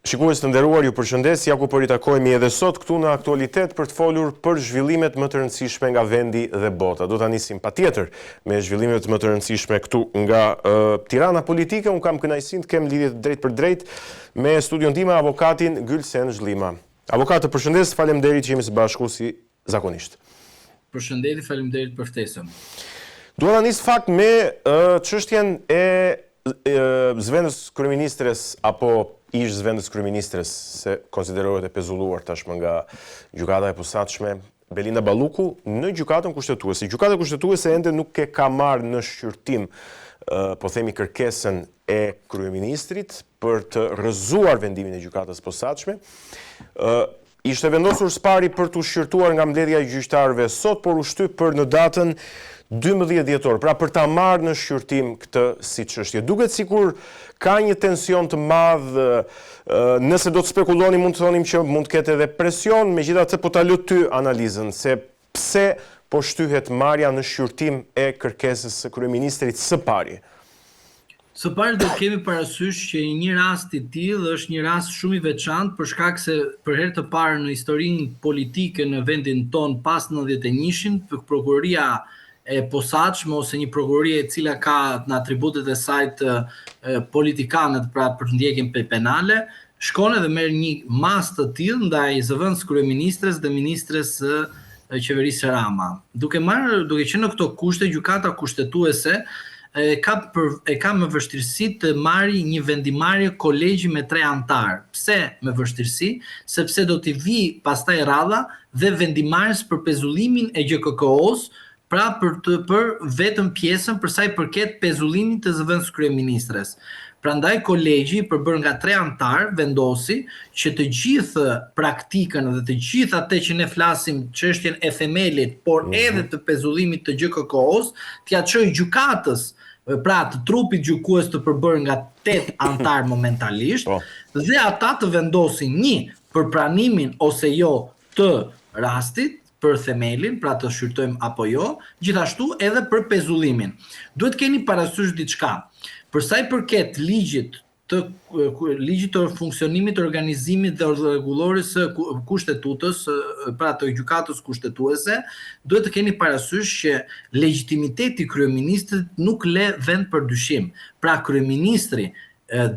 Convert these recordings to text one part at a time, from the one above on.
Shikues të nderuar, ju përshëndes, ja ku po ritakohemi edhe sot këtu në Aktualitet për të folur për zhvillimet më të rëndësishme nga vendi dhe bota. Do ta nisim patjetër me zhvillimet më të rëndësishme këtu nga uh, Tirana politike. Unë kam kënaqësinë të kem lidhje të drejtpërdrejtë me studion time avokatin Gylsen Zhllima. Avokat, të përshëndes, faleminderit që jemi së bashku si zakonisht. Përshëndetje, faleminderit për ftesën. Dua ta nis fakt me çështjen e zëvendës kryeministres apo ish zëvendës kryeministres se konsiderohet e pezulluar tashmë nga Gjykata e Posaçme Belinda Balluku në Gjykatën Kushtetuese. Gjykata Kushtetuese ende nuk e ka marrë në shqyrtim po themi kërkesën e kryeministrit për të rrëzuar vendimin e Gjykatës Posaçme. Ishte vendosur së pari për t'u shqyrtuar nga mbledhja e gjyqtarëve sot, por u shty për në datën 12 dhjetor, pra për ta marrë në shqyrtim këtë si çështje. Duket sikur ka një tension të madh, nëse do të spekulonim mund të thonim që mund të ketë edhe presion, megjithatë po ta lë ty analizën se pse po shtyhet marrja në shqyrtim e kërkesës së kryeministrit së pari. Së pari do të kemi parasysh që një rast i tillë është një rast shumë i veçantë për shkak se për herë të parë në historinë politike në vendin tonë pas 91-shin, prokuroria e posaçme ose një prokurori e cila ka në atributet e saj të politikanët, pra për ndjekjen penale, shkon edhe merr një masë të tillë ndaj zëvendës kryeministres dhe ministres së qeverisë Rama. Duke marrë, duke qenë në këto kushte, gjykata kushtetuese e ka për, e ka me vështirësi të marrë një vendimmarrje kolegji me tre anëtarë. Pse me vështirësi? Sepse do t'i vijë pastaj radha dhe vendimmarrjes për pezullimin e GJKKO-s, Pra për të për vetëm pjesën për sa i përket pezullimit të zëvendëskryeministres. Prandaj kolegji i përbërë nga tre anëtarë vendosi që të gjithë praktikën dhe të gjithë atë që ne flasim çështjen e themelit, por mhm. edhe të pezullimit të GJKKO-s, t'ia çojë gjykatës pra të trupit gjykues të përbërë nga 8 anëtarë momentalisht, po. dhe ata të vendosin një për pranimin ose jo të rastit, për themelin, pra të shqyrtojmë apo jo, gjithashtu edhe për pezullimin. Duhet keni parasysh diçka. Për sa i përket ligjit të ligjit të funksionimit të organizimit dhe rregullores së kushtetutës, pra të gjykatës kushtetuese, duhet të keni parasysh që legjitimiteti i kryeministrit nuk le vend për dyshim. Pra kryeministri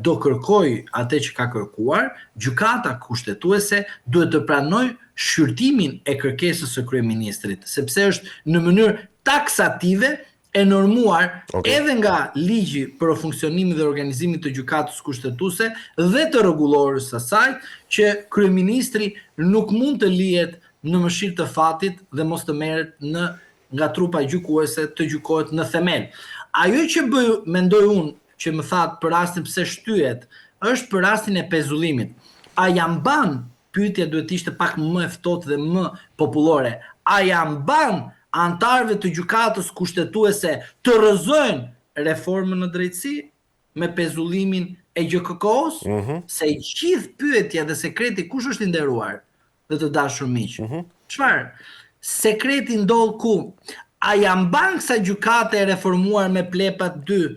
do kërkojë atë që ka kërkuar, gjykata kushtetuese duhet të pranojë shqyrtimin e kërkesës së kryeministrit, sepse është në mënyrë taksative e normuar okay. edhe nga ligji për funksionimin dhe organizimin të gjykatës kushtetuese dhe të rregullores së saj që kryeministri nuk mund të lihet në mëshirë të fatit dhe mos të merret në nga trupa gjykuese të gjykohet në themel. Ajo që bëj mendoj unë që më thatë për rastin pse shtyhet, është për rastin e pezullimit. A ia mban, pyetja duhet të ishte pak më e ftohtë dhe më popullore, a ia mban anëtarëve të gjykatës kushtetuese të rrëzojnë reformën në drejtësi me pezullimin e GJKKO-s? Mm -hmm. Se i gjithë pyetja dhe sekreti kush është i nderuar dhe të dashur miq. Mm -hmm. Çfarë? Sekreti ndodh ku? A ia mban kësaj gjykate e reformuar me plepat 2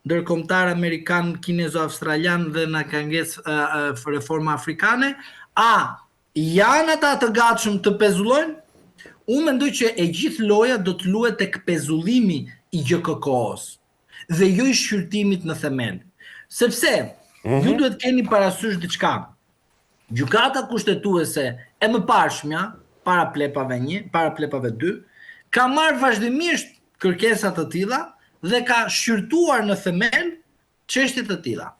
ndërkombëtar amerikan, kinezo australian dhe na ka ngec uh, uh, reforma afrikane, a janë ata të gatshëm të pezullojnë? Unë mendoj që e gjithë loja do të luhet tek pezullimi i GJKKO-s dhe jo i shqyrtimit në themel. Sepse mm -hmm. ju duhet keni parasysh diçka. Gjykata Kushtetuese e mëparshmja, para Plepave 1, para Plepave 2, ka marrë vazhdimisht kërkesa të tilla dhe ka shqyrtuar në themel çështje të tilla.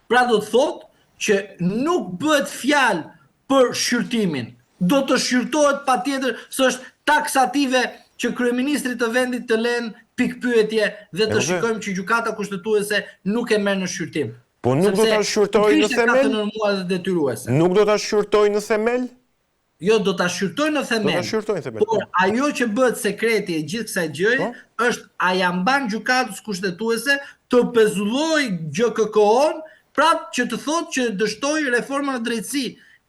Pra do të thotë që nuk bëhet fjalë për shqyrtimin. Do të shqyrtohet patjetër se është taksative që kryeministrit të vendit të lënë pikëpyetje dhe të shikojmë që gjykata kushtetuese nuk e merr në shqyrtim. Po nuk do ta shqyrtojë në themel? Ka të normuar dhe detyruese. Nuk do ta shqyrtojë në themel? Jo, do ta shqyrtojë në themel. Do ta shqyrtojë në themel. Por po. ajo që bëhet sekreti e gjithë kësaj gjëje po? është a ia mban gjykatës kushtetuese të pezullojë GJKKO-n, pra që të thotë që dështoi reforma në drejtësi.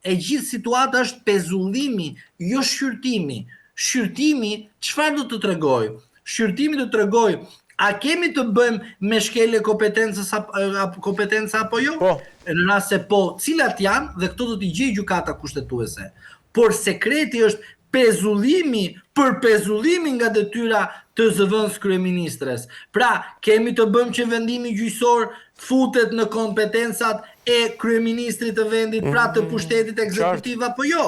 E gjithë situata është pezullimi, jo shqyrtimi. Shqyrtimi çfarë do të tregojë? Shqyrtimi do të tregojë a kemi të bëjmë me shkelje kompetencës apo kompetenca apo jo? Po. Në rast se po, cilat janë dhe këto do t'i gjejë gjykata kushtetuese. Por sekreti është pezullimi për pezullimin nga detyra të zëvendës kryeministres. Pra, kemi të bëjmë që vendimi gjyqësor futet në kompetencat e kryeministrit të vendit, pra të mm, pushtetit ekzekutiv apo jo.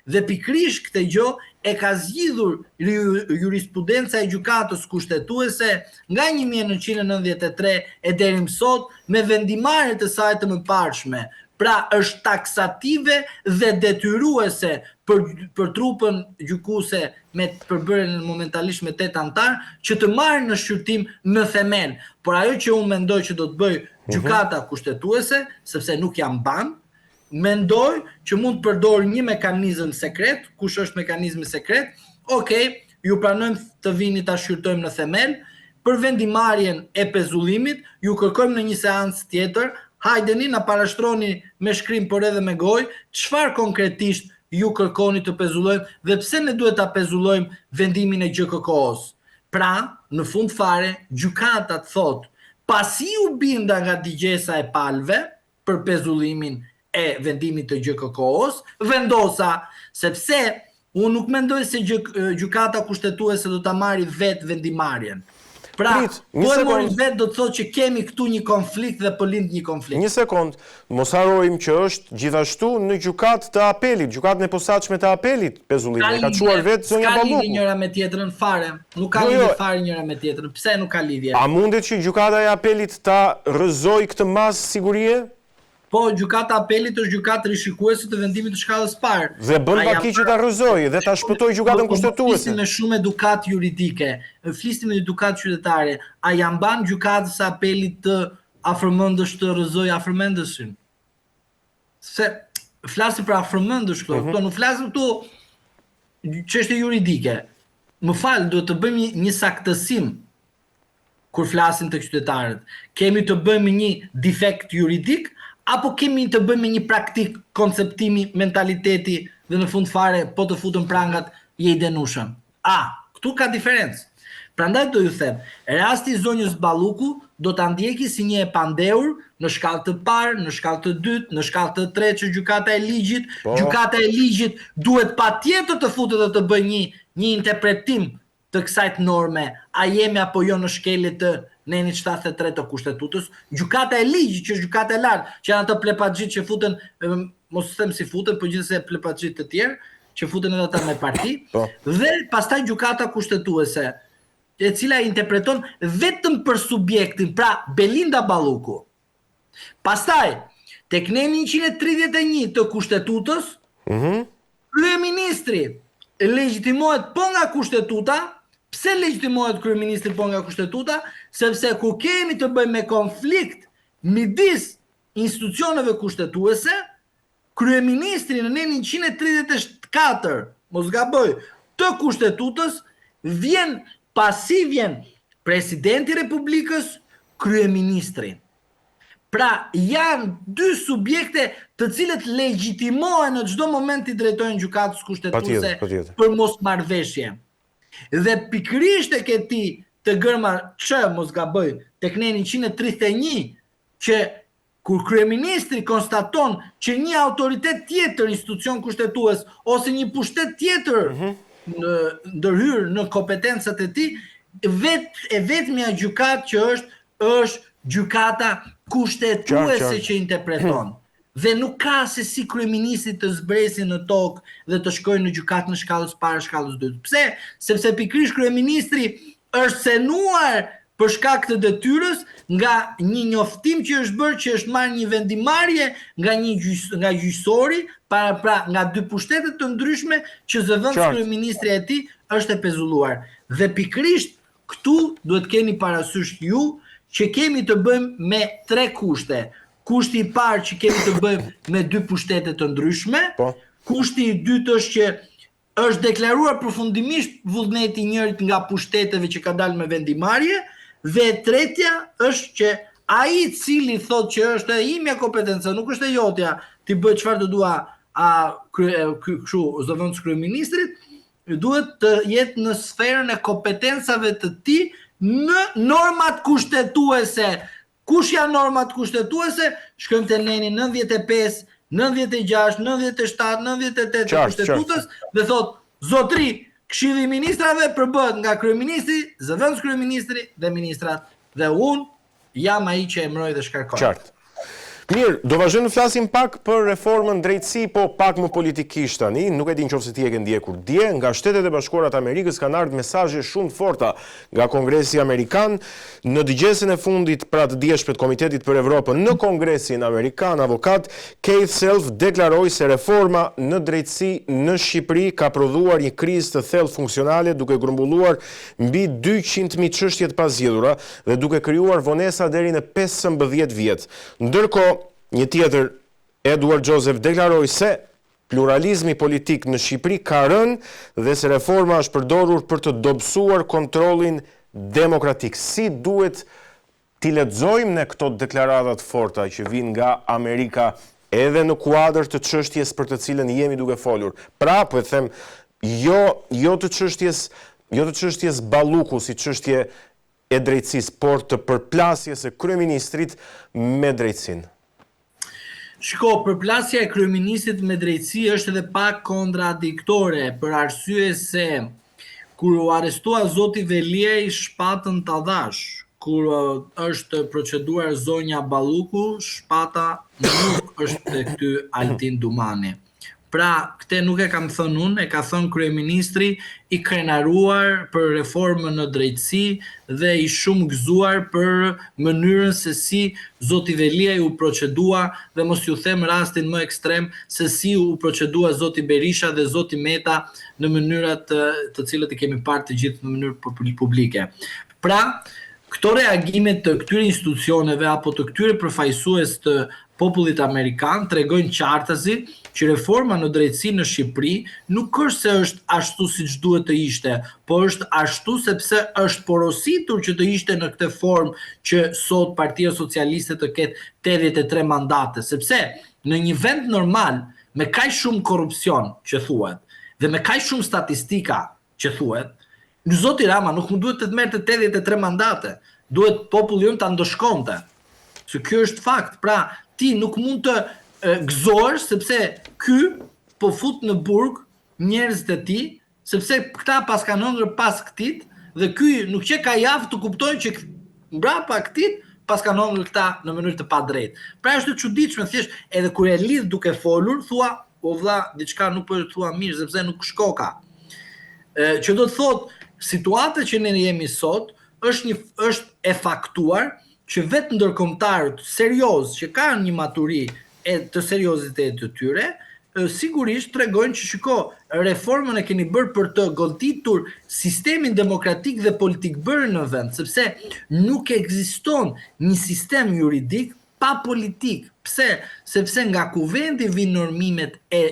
Dhe pikërisht këtë gjë e ka zgjidhur jurisprudenca e Gjykatës Kushtetuese nga 1993 e deri më sot me vendimmarrjet e saj të mëparshme. Pra është taksative dhe detyruese për për trupën gjykuese me përbërjen momentalisht me 8 anëtarë që të marrë në shqyrtim në themel. Por ajo që unë mendoj që do të bëjë mhm. Gjykata Kushtetuese, sepse nuk ia mban, Mendoj që mund të përdorë një mekanizëm sekret, kush është mekanizmi sekret? Okej, ju pranojmë të vini ta shqyrtojmë në themel, për vendimmarrjen e pezullimit, ju kërkojmë në një seancë tjetër, hajdeni na parashtroni me shkrim por edhe me gojë, çfarë konkretisht ju kërkoni të pezullojmë dhe pse ne duhet ta pezullojmë vendimin e GJKKO-së. Pra, në fund fare, gjykata thotë, pasi u binda nga dëgjesa e palëve, për pezullimin e vendimit të GJKKO-së, vendosa, sepse unë nuk mendoj se Gjykata Kushtetuese do ta marri vetë vendimmarrjen. Pra, Prit, një po e mori sekond. vetë do të thotë që kemi këtu një konflikt dhe po lind një konflikt. Një sekond, mos harrojmë që është gjithashtu në gjykatë të apelit, gjykatën e posaçme të apelit pezullimin, Ka e ka çuar lidhje, vetë zonja s'ka lidhje Balluku. njëra me tjetrën fare. Nuk ka Jo, lidhje jo. fare njëra me tjetrën. Pse nuk ka lidhje? A mundet që gjykata e apelit ta rrëzojë këtë masë sigurie? Po, gjykata e apelit është gjykatë rishikuese të vendimit të shkallës së parë. Dhe bën A jam vaki që ta rrëzojë dhe ta shpëtojë gjykatën Po, po kushtetuese. flisni me shumë edukatë juridike, flisni me edukatë qytetare. A ia mban gjykatës së apelit të afërmendësh të rrëzojë afërmendëshin? Se flasim për afërmendësh këtu, mm -hmm. nuk flasim këtu çështje juridike. Më fal, duhet të bëjmë një, një saktësim kur flasim te qytetarët. Kemi të bëjmë me një defekt juridik apo kemi të bëjmë me një praktik konceptimi, mentaliteti dhe në fund fare po të futën prangat je i dënueshëm. A, këtu ka diferencë. Prandaj do ju them, rasti i zonjës Balluku do ta ndjeki si një e pandehur në shkallë të parë, në shkallë të dytë, në shkallë të tretë që gjykata e ligjit, Po. gjykata e ligjit duhet patjetër të futet dhe të bëjë një një interpretim të kësaj norme, a jemi apo jo në shkelje të nenit 73 të Kushtetutës, gjykata e ligjit që është gjykata e lartë, që janë ato plepaxhit që futen, mos them si futen, po gjithsesi plepaxhit të tjerë, që futen edhe ata me parti, po. dhe pastaj gjykata kushtetuese, e cila interpreton vetëm për subjektin, pra Belinda Balluku. Pastaj, tek neni 131 të Kushtetutës, mm -hmm. kryeministri legjitimohet po nga Kushtetuta, pse legjitimohet kryeministri po nga Kushtetuta? Sepse kur kemi të bëjmë me konflikt midis institucioneve kushtetuese, Kryeministri në nenin 134, mos gaboj, të Kushtetutës vjen pasi vjen Presidenti i Republikës, kryeministri. Pra, janë dy subjekte të cilët legjitimohen në çdo moment t'i drejtohen gjykatës kushtetuese për mosmarrëveshje. Dhe pikërisht e ke ti te gërma Ç, mos gaboj, tek neni 131 që Kur kryeministri konstaton që një autoritet tjetër, institucion kushtetues ose një pushtet tjetër mm -hmm. në ndërhyr në kompetencat e tij, vet e vetmja gjykatë që është është gjykata kushtetuese që interpreton. Dhe nuk ka se si kryeministri të zbresi në tokë dhe të shkojë në gjykatën e shkallës parë, shkallës dytë. Pse? Sepse pikërisht kryeministri është cenuar për shkak të detyrës nga një njoftim që është bërë që është marrë një vendimmarrje nga një gjyq, nga gjyqësori para pra nga dy pushtete të ndryshme që zëvendës kryeministrja e tij është e pezulluar. Dhe pikërisht këtu duhet keni parasysh ju që kemi të bëjmë me tre kushte. Kushti i parë që kemi të bëjmë me dy pushtete të ndryshme. Po. Kushti i dytë është që Është deklaruar përfundimisht vullneti i njërit nga pushteteve që ka dalë me vendimmarrje dhe e tretja është që ai i cili thotë që është e imja kompetenca, nuk është e jotja, t'i bëj çfarë të dua a krye, kështu zëvendës kryeministrit, duhet të jetë në sferën e kompetencave të tij në normat kushtetuese. Kush janë normat kushtetuese? Shkojmë te neni 95, 96, 97, 98 të Kushtetutës dhe thotë, zotri, Këshilli i Ministrave përbëhet nga kryeministri, zëvendëskryeministri dhe ministrat dhe unë jam ai që emëroj dhe shkarkoj. Qartë. Mirë, do vazhdojmë të flasim pak për reformën në drejtësi, po pak më politikisht tani, nuk e di në qoftë se ti e ke ndjekur dje, nga Shtetet e Bashkuara të Amerikës kanë ardhur mesazhe shumë të forta nga Kongresi Amerikan, në dëgjesën e fundit pra të djeshme të Komitetit për Evropën në Kongresin Amerikan, avokat Keith Self deklaroi se reforma në drejtësi në Shqipëri ka prodhuar një krizë të thellë funksionale duke grumbulluar mbi 200.000 çështje të pazgjidhura dhe duke krijuar vonesa deri në 15 vjet. Ndërkohë, një tjetër, Edward Joseph deklaroi se pluralizmi politik në Shqipëri ka rënë dhe se reforma është përdorur për të dobësuar kontrollin demokratik. Si duhet t'i lexojmë ne këto deklarata të forta që vijnë nga Amerika edhe në kuadër të çështjes për të cilën jemi duke folur? Pra, po e them, jo jo të çështjes jo të çështjes Balluku si çështje e drejtësisë, por të përplasjes së kryeministrit me drejtësinë. Shiko, përplasja e kryeministrit me drejtësi është edhe pak kontradiktore, për arsye se kur u arrestua zoti Veliaj shpatën ta dhashë, kur është proceduar zonja Balluku, shpata nuk është te ky Altin Dumani. Pra, këtë nuk e kam thënë unë, e ka thënë kryeministri i krenaruar për reformën në drejtësi dhe i shumë gëzuar për mënyrën se si zoti Veliaj u procedua dhe mos ju them rastin më ekstrem se si u procedua zoti Berisha dhe zoti Meta në mënyrat të cilët i kemi parë të gjithë në mënyrë publike. Pra, këto reagime të këtyre institucioneve apo të këtyre përfaqësues të popullit amerikan tregojnë qartazi që reforma në drejtësi në Shqipëri nuk është se është ashtu siç duhet të ishte, po është ashtu sepse është porositur që të ishte në këtë formë që sot Partia Socialiste të ketë 83 mandate, sepse në një vend normal me kaq shumë korrupsion që thuhet dhe me kaq shumë statistika që thuhet, zoti Rama nuk më duhet të të merrte 83 mandate, duhet populli ynë ta ndëshkonte. Se ky është fakt. Pra, ti nuk mund të gëzohesh sepse ky po fut në burg njerëzit e tij, sepse këta pas kanë hëngër pas këtit dhe ky nuk qe ka javë të kuptojnë që mbrapa këtit pas kanë hëngër këta në mënyrë të padrejtë. Pra është e çuditshme thjesht edhe kur e lidh duke folur, thua o vlla diçka nuk po e thua mirë sepse nuk shkoka. Ë që do të thotë situata që ne jemi sot është një është e faktuar që vetë ndërkombëtarët serioz që kanë një maturi e të seriozitetit të tyre, sigurisht tregojnë që shiko, reformën e keni bërë për të goditur sistemin demokratik dhe politikbërë në vend, sepse nuk ekziston një sistem juridik pa politikë. Pse? Sepse nga kuvendi vijnë normimet e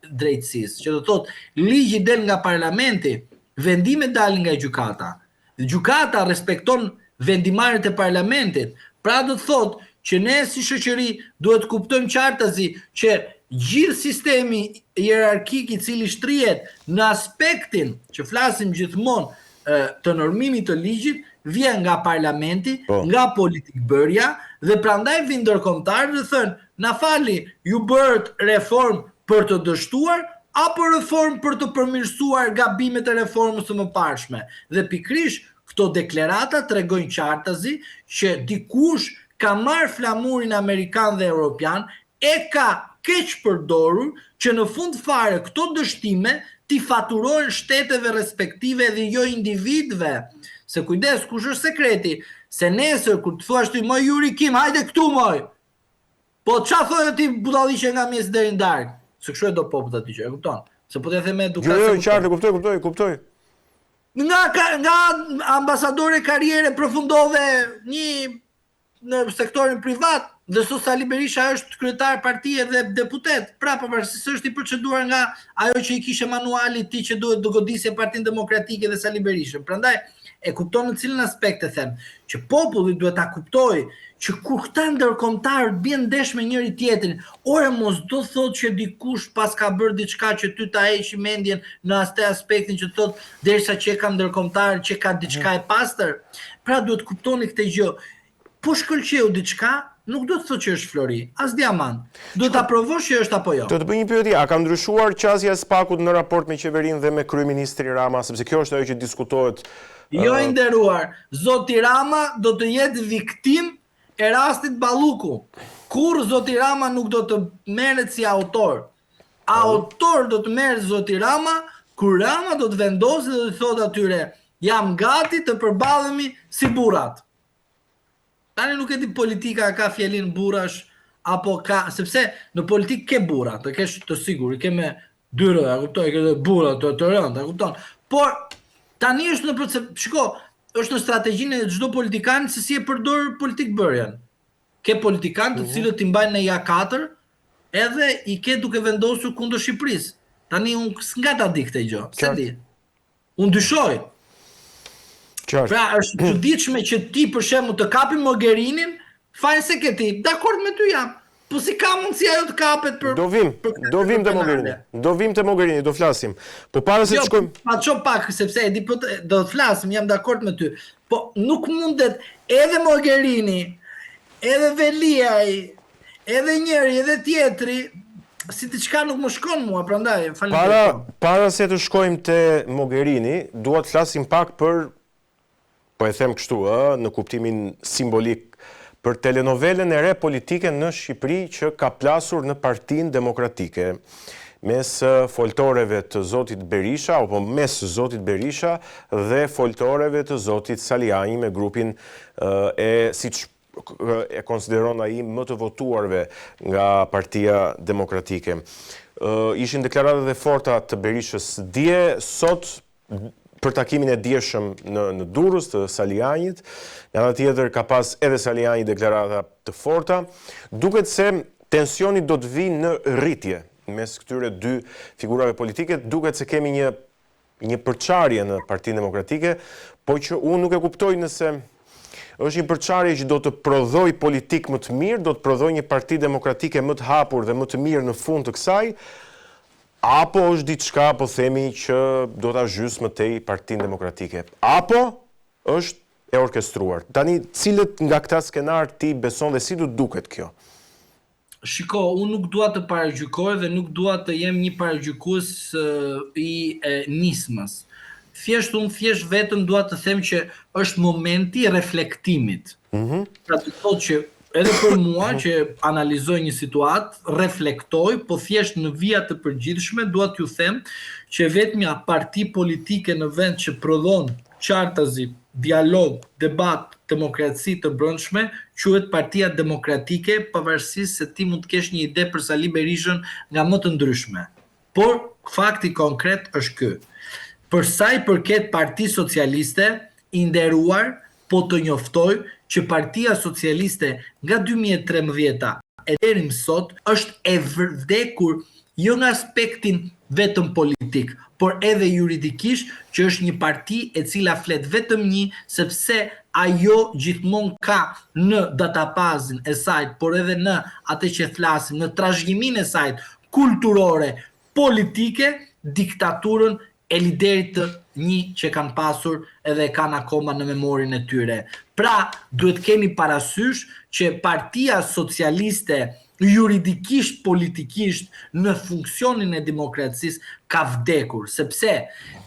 drejtësisë, që do të thotë ligji del nga parlamenti, vendimet dalin nga gjykata. Gjykata respekton vendimarrjet e parlamentit. Pra do të thotë që ne si shoqëri duhet të kuptojmë qartazi që gjithë sistemi hierarkik i cili shtrihet në aspektin që flasim gjithmonë të normimit të ligjit vjen nga parlamenti, po. nga politikbërja dhe prandaj vijnë ndërkombëtarët dhe thonë, na falni, ju bërët reformë për të dështuar apo reformë për të përmirësuar gabimet e reformës së mëparshme. Dhe pikërisht këto deklarata tregojnë qartazi që dikush ka marrë flamurin amerikan dhe europian e ka keqpërdorur që në fund fare këto dështime t'i faturohen shteteve respektive dhe jo individëve. Se kujdes, kush është sekreti? Se nesër kur të thuash ti moj Yuri Kim, hajde këtu moj. Po ça thoje ti budalliqe nga mëngjesi deri në darkë? Se kështu e do populli ta dëgjojë, e kupton? Se po t'ia them me edukatë. Jo, jo, qartë, kuptoj, kuptoj, kuptoj. Nga ka, nga ambasadore karriere përfundove një në sektorin privat dhe sot Sali Berisha është kryetar partie dhe deputet. Pra, pavarësisht se është i proceduar nga ajo që i kishe manuali ti që duhet të godisje Partinë Demokratike dhe Sali Berishën. Prandaj e kupton në cilin aspekt e them, që populli duhet ta kuptojë që kur këta ndërkombëtarët bien ndesh me njëri tjetrin, ore mos do thotë që dikush pas ka bërë diçka që ty ta heqi mendjen në atë aspektin që thotë derisa që ka ndërkombëtar që ka diçka e pastër. Pra duhet kuptoni këtë gjë. Po shkëlqeu diçka, nuk do të thotë që është flori, as diamant. Duhet ta provosh që është apo jo. Të të bëj një pyetje, a ka ndryshuar qasja e SPAK-ut në raport me qeverinë dhe me kryeministrin Rama, sepse kjo është ajo që diskutohet Jo i nderuar, zoti Rama do të jetë viktimë e rastit Balluku. Kurrë zoti Rama nuk do të merret si autor. Autor do të merret zoti Rama kur Rama do të vendosë dhe do të thotë atyre, jam gati të përballemi si burrat. Tani nuk e di politika ka fjalinë burrash apo ka, sepse në politikë ke burra, të kesh të sigurt, i ke me dy r, a kupton, ke burra të të rëndë, a kupton. Por tani është në proces, shiko, është në strategjinë e çdo politikan se si e përdor politikëbërjen. Ke politikan të mhm. cilët i mbajnë në ja 4 edhe i ke duke vendosur kundër Shqipërisë. Tani unë s'nga ta di këtë gjë, s'e di. Unë dyshoj. Qartë. Pra është e çuditshme që ti për shembull të kapin Mogherinin, fajin s'e ke ti. Dakord me ty jam. Po si ka mundësi ajo të kapet për Do vim, për do vim te Mogherini. Do vim te Mogherini, do flasim. Po para se jo, të shkojmë, pa ço pak sepse e di po të, do të flasim, jam dakord me ty. Po nuk mundet edhe Mogherini, edhe Veliaj, Edhe njëri edhe tjetri, si diçka nuk më shkon mua, prandaj faleminderit. Para para se të shkojmë te Mogherini, dua të flasim pak për po e them kështu, ë, në kuptimin simbolik, për telenovelën e re politike në Shqipëri që ka plasur në Partinë Demokratike mes foltoreve të zotit Berisha apo mes zotit Berisha dhe foltoreve të zotit Salianji me grupin e siç e konsideron ai më të votuarve nga Partia Demokratike. Ishin deklaratat e forta të Berishës dje, sot për takimin e djeshëm në në Durrës të Salianjit. Nga ana tjetër ka pas edhe Salianji deklarata të forta. Duket se tensioni do të vijë në rritje mes këtyre dy figurave politike, duket se kemi një një përçarje në Partinë Demokratike, po që unë nuk e kuptoj nëse është një përçarje që do të prodhojë politikë më të mirë, do të prodhojë një Parti Demokratike më të hapur dhe më të mirë në fund të kësaj, apo është diçka, po themi, që do ta zhysë më tej Partinë Demokratike, apo është e orkestruar. Tani, cilët nga këta skenarë ti beson dhe si të duket kjo? Shiko, unë nuk dua të paragjykoj dhe nuk dua të jem një paragjykues i e, nismës. Thjesht unë thjesht vetëm dua të them që është momenti i reflektimit. Mm -hmm. Pra të thotë që edhe për mua që analizoj një situatë, reflektoj, po thjesht në vija të përgjithshme dua t'ju them që vetmja parti politike në vend që prodhon qartazi dialog, debat, demokraci të brendshme, quhet Partia Demokratike, pavarësisht se ti mund të kesh një ide për Sali Berishën nga më të ndryshme. Por fakti konkret është ky. Për sa i përket Partisë Socialiste, i nderuar, po të njoftoj që Partia Socialiste nga 2013-a e deri më sot është e vdekur jo nga aspektin vetëm politik, por edhe juridikisht që është një parti e cila flet vetëm një sepse ajo gjithmonë ka në databazin e saj, por edhe në atë që flasim, në trashëgiminë e saj kulturore, politike, diktaturën e liderit të një që kanë pasur edhe e kanë akoma në memorien e tyre. Pra, duhet kemi parasysh që Partia Socialiste juridikisht politikisht në funksionin e demokracisë ka vdekur, sepse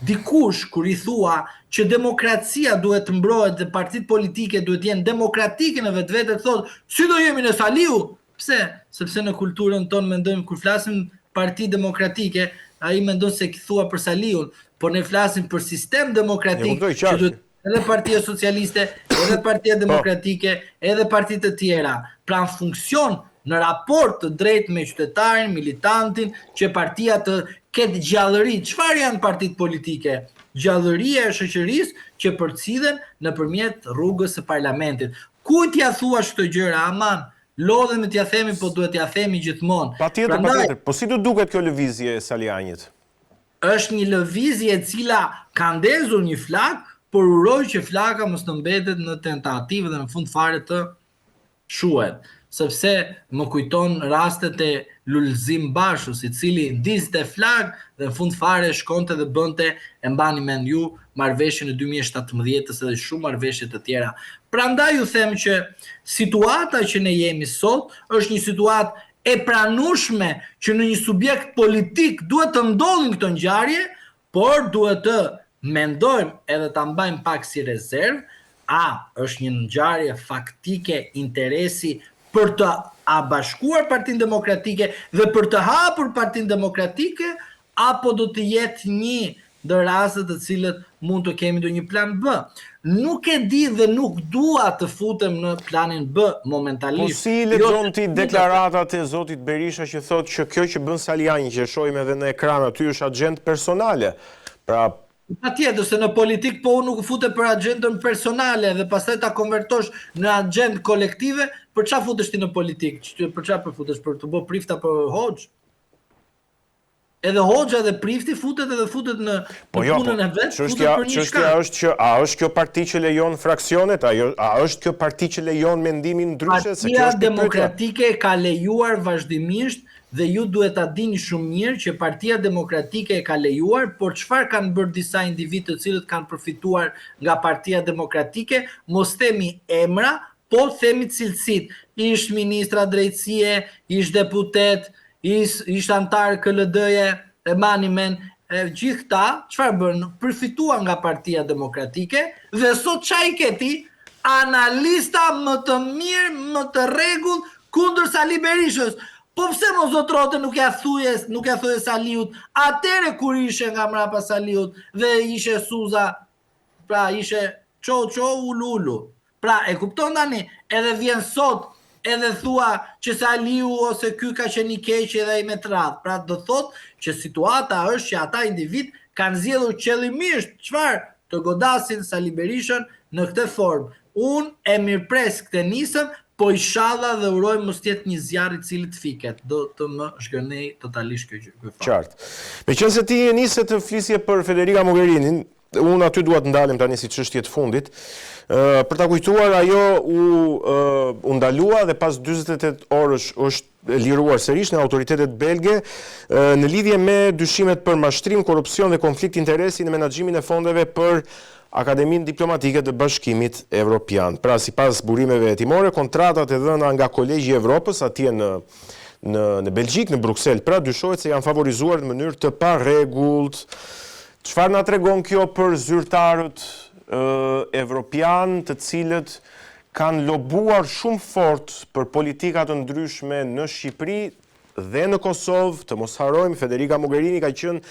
dikush kur i thua që demokracia duhet të mbrohet dhe partitë politike duhet jenë demokratike në vetvete, thotë, si do jemi ne Saliu? Pse? Sepse në kulturën tonë mendojmë kur flasim Parti Demokratike, ai mendon se thua për Saliun, por ne flasim për sistem demokratik që duhet edhe Partia Socialiste, edhe Partia po. Demokratike, edhe parti të tjera. Pra në funksion në raport të drejtë me qytetarin, militantin, që partia të ketë gjallëri. Çfarë janë partitë politike? Gjallëria e shoqërisë që përcillen nëpërmjet rrugës së parlamentit. Kujt t'ia thuash këto gjëra, aman? Lodhemi t'ia themi, po duhet t'ia themi gjithmonë. Patjetër, patjetër. Po si të duket kjo lëvizje e Salianjit? Është një lëvizje e cila ka ndezur një flakë, por uroj që flaka mos të mbetet në tentativë dhe në fund fare të shuhet. sepse më kujton rastet e Lulzim Bashës, i cili ndizte flakë dhe në fund fare shkonte dhe bënte, e mbani mend ju, marrëveshjen e 2017-ës edhe shumë marrëveshje të tjera. Prandaj ju them që situata që ne jemi sot është një situatë e pranueshme që në një subjekt politik duhet të ndodhin këto ngjarje, por duhet të mendojmë edhe ta mbajmë pak si rezervë, a është një ngjarje faktike interesi për të a bashkuar Partinë Demokratike dhe për të hapur Partinë Demokratike, apo do të jetë një ndër rastet të cilët mund të kemi ndonjë plan B. Nuk e di dhe nuk dua të futem në planin B momentalisht. Po si i lexon ti deklaratat e zotit Berisha që thotë që kjo që bën Salianji, që e shohim edhe në ekran aty është axhendë personale. Pra Patjetër, se në politikë po unë nuk futem për axhendën personale dhe pastaj ta konvertosh në axhendë kolektive, për ça futesh ti në politikë? Për ça po futesh? Për t'u bë prift apo hoxhë? Edhe hoxha edhe prifti futet edhe futet në, po jo, punën po, e vet, futet për një shkak. Çështja është që a është kjo parti që lejon fraksionet, a, jo, a është kjo parti që lejon mendimin ndryshe, se kjo është Demokratike ka lejuar vazhdimisht dhe ju duhet ta dini shumë mirë që Partia Demokratike e ka lejuar, por çfarë kanë bërë disa individë të cilët kanë përfituar nga Partia Demokratike, mos themi emra, po themi cilësitë, ish ministra drejtësie, ish deputet, Ish, ish anëtar KLD-je, e mani mend, e gjithë këta, çfarë bënë? Përfituan nga Partia Demokratike dhe sot ça i ke ti? Analista më të mirë, më të rregullt kundër Sali Berishës. Po pse mo zotrote nuk ja thuje, nuk ja thuje Saliut, atëherë kur ishe nga mrapa Saliut dhe ishe Suza Pra ishe çou çou ulu ulu. Pra e kupton tani, edhe vjen sot edhe thua që Saliu ose ky ka qenë i keq edhe ai me të radhë. Pra do thotë që situata është që ata individë kanë zgjedhur qëllimisht çfarë të godasin Sali Berishën në këtë formë. Unë e mirëpres këtë nisëm, po ishalla dhe uroj mos të jetë një zjarr i cili të fiket, do të më zhgënjejë totalisht kjo gjë, ky fakt. Qartë. Meqenëse ti e nise të flisje për Federica Mogherinin, unë aty dua të ndalem tani si çështje të fundit. Ë për ta kujtuar ajo u u ndalua dhe pas 48 orësh është liruar sërish nga autoritetet belge në lidhje me dyshimet për mashtrim, korrupsion dhe konflikt interesi në menaxhimin e fondeve për Akademinë Diplomatike të Bashkimit Evropian. Pra, sipas burimeve hetimore, kontratat e dhëna nga Kolegji i Evropës atje në në në Belgjikë, në Bruksel, pra dyshohet se janë favorizuar në mënyrë të parregullt. Çfarë na tregon kjo për zyrtarët evropianë, të cilët kanë lobuar shumë fort për politika të ndryshme në Shqipëri, Dhe në Kosovë, të mos harrojmë, Federica Mogherini ka qenë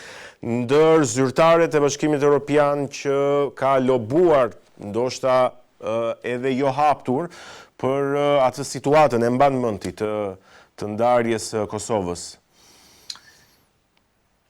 ndër zyrtaret e Bashkimit Europian që ka lobuar, ndoshta edhe jo haptur, për atë situatën, e mban mend ti, të të ndarjes së Kosovës.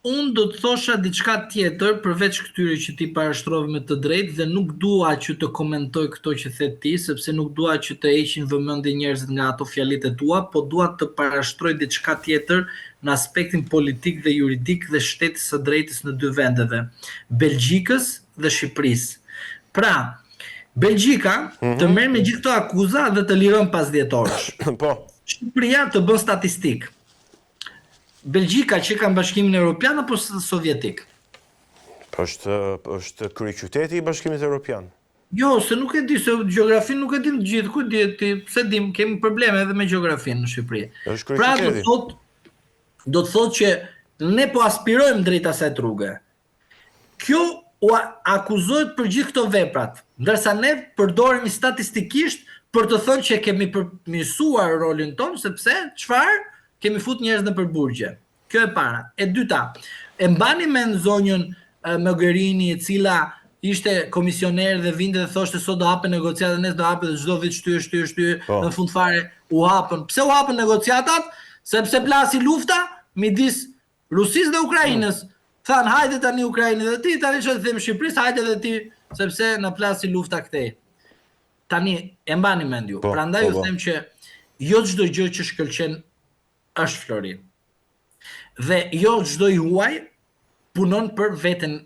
Unë do të thosha diçka tjetër përveç këtyre që ti parashtrove me të drejtë dhe nuk dua që të komentoj këto që the ti, sepse nuk dua që të heqin vëmendje njerëzit nga ato fjalitë e tua, po dua të parashtroj diçka tjetër në aspektin politik dhe juridik dhe shtetit së drejtës në dy vendeve, Belgjikës dhe Shqipërisë. Pra, Belgjika të merr me gjithë këto akuza dhe të liron pas 10 orësh. Po. Shqipëria të bën statistikë. Belgjika që ka në Bashkimin Europian apo Sovjetik? Po është është kryeqyteti i Bashkimit Europian. Jo, se nuk e di, se gjeografinë nuk e dim të gjithë, ku di ti, pse dim, kemi probleme edhe me gjeografinë në Shqipëri. Është Pra do të thotë do të thotë që ne po aspirojmë drejt asaj rruge. Kjo u akuzohet për gjithë këto veprat, ndërsa ne përdoremi statistikisht për të thënë që kemi përmirësuar rolin tonë, sepse çfarë? Kemi fut njerëz nëpër burgje. Kjo e para. E dyta, e mbani mend zonjën Mogherini e cila ishte komisioner dhe vinte dhe thoshte sot do hapen negociatat, nesër do hapen dhe çdo vit shtyje, shtyje, shtyje, po. në fund fare u hapën. Pse u hapën negociatat? Sepse plasi lufta midis Rusisë dhe Ukrainës. Thanë hajde tani Ukrainë dhe ti, tani çfarë them Shqipërisë, hajde dhe ti, sepse na plasi lufta këtej. Tani e mbani mend ju. Po, Prandaj po, ju po. them që jo çdo gjë që shkëlqen është flori. Dhe jo çdo i huaj punon për veten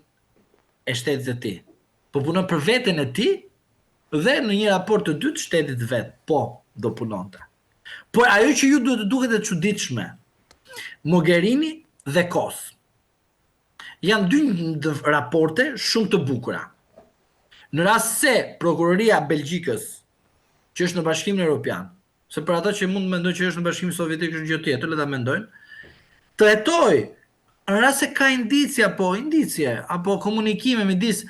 e shtetit të tij. Po punon për veten e tij dhe në një raport të dytë shtetit vet. Po, do punonte. Por ajo që ju duhet të duket e çuditshme, Mogherini dhe Kos janë dy raporte shumë të bukura. Në rast se prokuroria e Belgjikës, që është në Bashkimin Evropian, se për ata që mund të mendojnë që është në Bashkimin Sovjetik është gjë tjetër, le ta mendojnë, të hetojë në rast se ka indicie apo indicie apo komunikime midis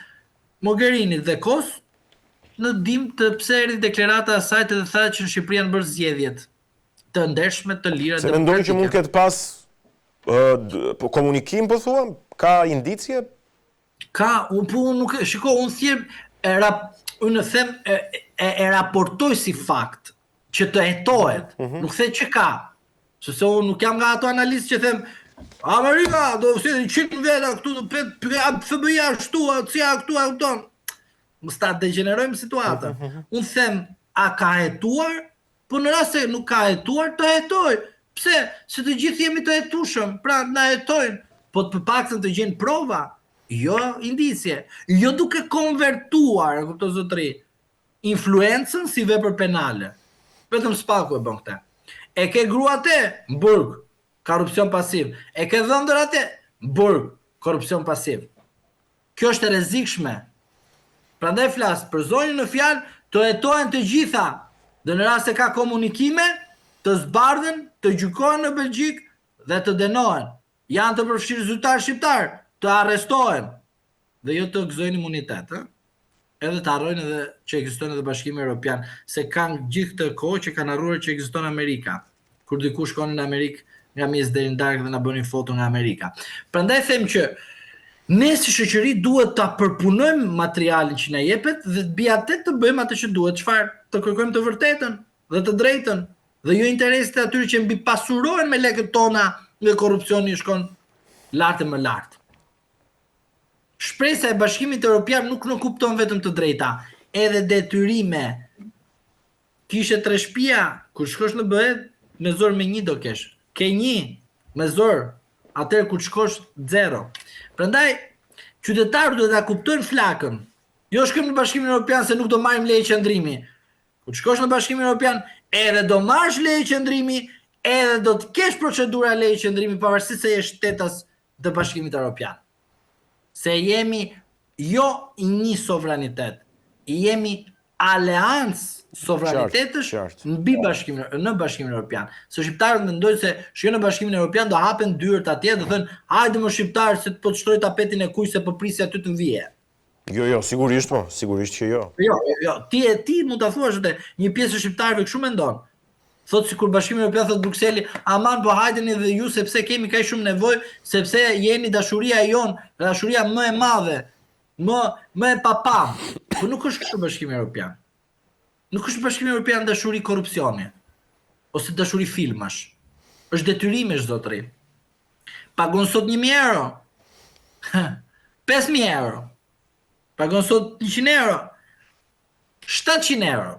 Mogherinit dhe Kos, ne dimë të pse erdhi deklarata e saj të dhe tha që në Shqipëri janë bërë zgjedhjet të ndershme, të lira, Se mendojnë që mund ketë pas po, komunikim, po thua, ka indicie? Ka, unë po unë nuk e, shiko, unë thjesht e rap, unë them e, e, e raportoj si fakt që të hetohet. Mm -hmm. Nuk them që ka. Sepse unë nuk jam nga ato analistë që them Amerika do të sjellë 100 veta këtu do pet FBI ashtu, CIA këtu, a kupton? Mos ta degjenerojmë situatën. Mm -hmm. Unë them a ka hetuar? Po në rast se nuk ka hetuar, të hetojë. Pse? Se të gjithë jemi të hetueshëm, pra na hetojnë, po të paktën të gjejnë prova, jo indicie, jo duke konvertuar, e kupton zotëri, influencën si vepër penale. Vetëm SPAK-u e bën këtë. E ke grua atje? Në burg, korrupsion pasiv. E ke dhëndër atje? Në burg, korrupsion pasiv. Kjo është e rrezikshme. Prandaj flas për zonjën në fjalë, të hetohen të gjitha. Dhe në rast se ka komunikime, të zbardhen, të gjykohen në Belgjikë dhe të dënohen. Janë të përfshirë zyrtarë shqiptarë, të arrestohen dhe jo të gëzojnë imunitet, ë? Edhe të harrojnë edhe që ekziston edhe Bashkimi Evropian, se kanë gjithë këtë kohë që kanë harruar që ekziston Amerika. Kur diku shkonin në Amerikë nga mëngjesi deri në darkë dhe na bënin foto nga Amerika. Prandaj them që ne si shoqëri duhet ta përpunojmë materialin që na jepet dhe të bie atë të bëjmë atë që duhet, çfarë të kërkojmë të vërtetën dhe të drejtën dhe jo interesit e atyre që mbipasurohen me lekët tona nga korrupsioni shkon lart e më lart. Shpresa e Bashkimit Europian nuk nënkupton vetëm të drejta, edhe detyrime. Kishe tre shpia, kur shkosh në BE, me zor me një do kesh. Ke një, me zor, atëherë kur shkosh zero. Prandaj qytetarët duhet ta kuptojnë flakën. Jo shkojmë në Bashkimin Europian se nuk do marrim leje qëndrimi. Kur shkosh në Bashkimin Europian, edhe do marrësh leje qëndrimi, edhe do të kesh procedura leje qëndrimi pavarësisht se je shtetas të Bashkimit Europian. Se jemi jo një sovranitet, jemi aleancë sovranitetësh mbi Bashkimin në Bashkimin Europian. Se shqiptarët mendojnë se shkojnë në Bashkimin Europian do hapen dyert atje, do thënë hajde mo shqiptar se po të shtroj tapetin e kuq se po prisja ty të vije. Jo, jo, sigurisht po, sigurisht që jo. Jo, jo, ti e ti mund ta thuash atë, një pjesë e shqiptarëve kështu mendon. Thotë sikur Bashkimi Evropian thotë Brukseli, aman po hajdeni dhe ju sepse kemi kaq shumë nevojë, sepse jeni dashuria e jonë, dashuria më e madhe, më më e papamë. Po nuk është kështu Bashkimi Evropian. Nuk është Bashkimi Evropian dashuri korrupsioni ose dashuri filmash. Është detyrimesh zotëri. Pagon sot 1000 euro. 5000 euro. Pagon sot 100 euro. 700 euro.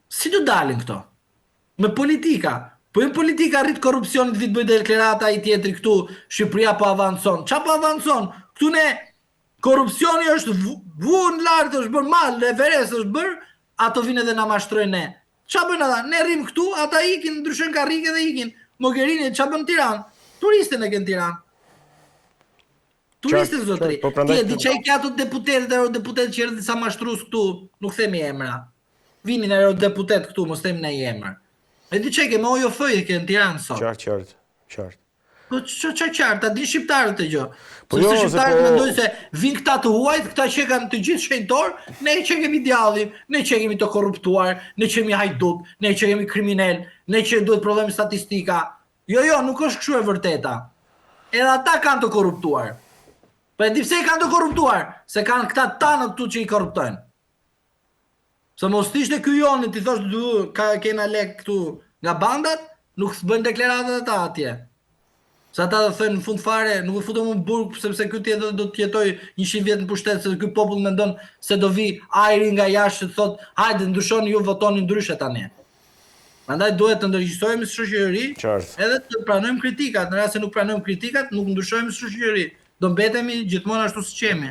Si do dalin këto? Me politika. Po jo politika rrit korrupsionin të vijë të bëjë deklarata i tjetri këtu, Shqipëria po avancon. Ça po avancon? Këtu ne korrupsioni është vu në lart, është bërë mal, Everest është bërë, ato vinë edhe na mashtrojnë ne. Ça bëjnë ata? Ne rrim këtu, ata ikin, ndryshojnë karrige dhe ikin. Mogherini ça bën në Tiranë? Turistin e ke në Tiranë. Turistin zotëri. Po, Ti e di ça i ke ato deputetët, eurodeputetët që erdhën disa mashtrues këtu, nuk themi emra. Vinin eurodeputet këtu, mos themi ndonjë emër. E di ça i ke me OJF i ke në Tiranë sot. Qartë, qartë, qartë. Po ç'ç'ç'ç'çë qartë, ta dinë shqiptarët këtë gjë. Po jo, se shqiptarët po... mendojnë se vijnë këta të huajt, këta që kanë të gjithë shenjtor, ne që kemi djallin, ne që kemi të korruptuar, ne që kemi hajdut, ne që kemi kriminel, ne që duhet prodhojmë statistika. Jo, jo, nuk është kështu e vërteta. Edhe ata kanë të korruptuar. Po e di pse i kanë të korruptuar? Se kanë këta tanët këtu që i korruptojnë. Se mos të ishte ky joni, t'i thosh du, ka kena lek këtu nga bandat, nuk bëjnë deklaratat ata atje. Se ata do thënë në fund fare, nuk e futem në burg sepse ky tjetër do të jetojë 100 vjet në pushtet, se ky popull mendon se do vi ajri nga jashtë që të thotë, hajde ndryshoni ju votoni ndryshe tani. Prandaj duhet të ndërgjegjësohemi si shoqëri, edhe të pranojmë kritikat. Në rast se nuk pranojmë kritikat, nuk ndryshojmë si shoqëri. Do mbetemi gjithmonë ashtu siç jemi.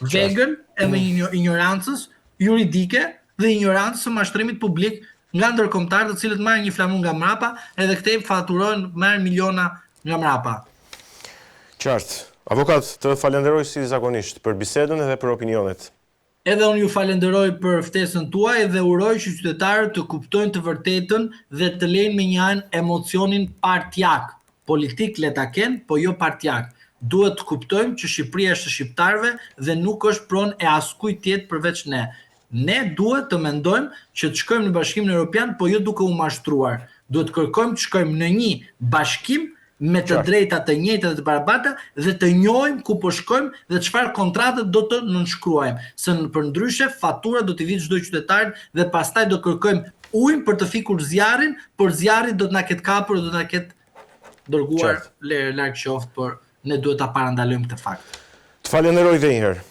Vegël e me mm. injorancës juridike dhe injorancës së mashtrimit publik Nga ndërkombëtarë të cilët marrin një flamur nga mrapa edhe këtej faturojnë marrin miliona nga mrapa. Qartë. Avokat, të falenderoj si zakonisht për bisedën edhe për opinionet. Edhe unë ju falenderoj për ftesën tuaj dhe uroj që qytetarët të kuptojnë të vërtetën dhe të lejnë mënjanë emocionin partiak. Politik le ta kenë, po jo partiak. Duhet të kuptojmë që Shqipëria është e shqiptarëve dhe nuk është pronë e askujt tjetër përveç ne. Ne duhet të mendojmë që të shkojmë në Bashkimin Europian, po jo duke u mashtruar. Duhet të kërkojmë të shkojmë në një bashkim me të drejta të njëjta dhe të barabarta dhe të njohim ku po shkojmë dhe çfarë kontrate do të nënshkruajmë, se përndryshe fatura do t'i vijë çdo qytetarit dhe pastaj do kërkojmë ujin për të fikur zjarrin, por zjarri do të na ketë kapur dhe do të na ketë dërguar larg qoftë, por ne duhet ta parandalojmë këtë fakt. Të falenderoj dhe një herë.